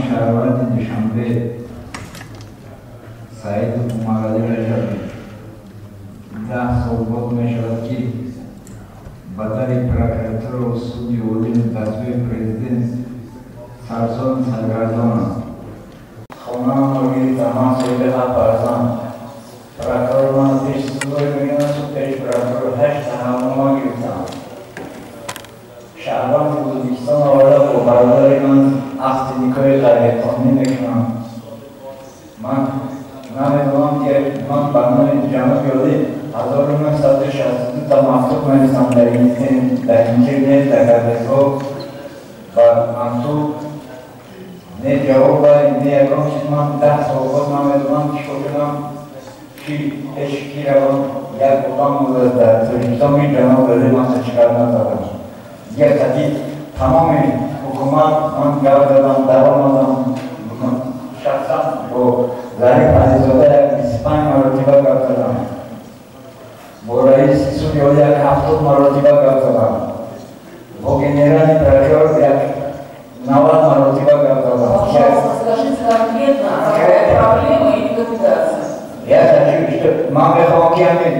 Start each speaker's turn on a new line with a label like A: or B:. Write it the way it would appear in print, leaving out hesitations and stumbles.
A: Шаҳрванди Душанбе, Саидов Умаралӣ Раҷабов, 10 сол боз мешавад, ки ба дари прокуратурау суди олию дастгоҳи президент сарсон саргардонам. Хонаамро гирифтам, ман соҳиби ҳафт фарзанд. Прокурор ман пеши судҳои мегӯянд, суд пеши прокурор ҳашта ҳалнома гирифтам. Шаҳрванди Ӯзбекистон оварда, бо бародари ман ақди никоҳи ғайриқонунӣ мекунам. Ман намедонам, ки ман ба номи ҷаноби олӣ 1962 та мактуб нависам дар интернет, дар газетҳо ва мактуб не ҷавоб, не ягон чиз. Ман 10 сол боз намедонам, чӣ кор кунам, чи пеши ки равам. Як одам будааст дар Тоҷикистон, ки ҷаноби олӣ ман чӣ кар назадам. Дигар қати тамоми ҳукумат ман гап задам, даромадам. Шахсан бо Зариф Азиззода як 25 маротиба гап задам, бо раиси суди олӣ як 70 маротиба гап задам, бо генеральный прокурор як 90 маротиба гап задам.
B: Пожалуйста, скажите конкретно, какая проблема и рекомендация.
A: Я хочу, что ман мехоҳам, ки ҳамин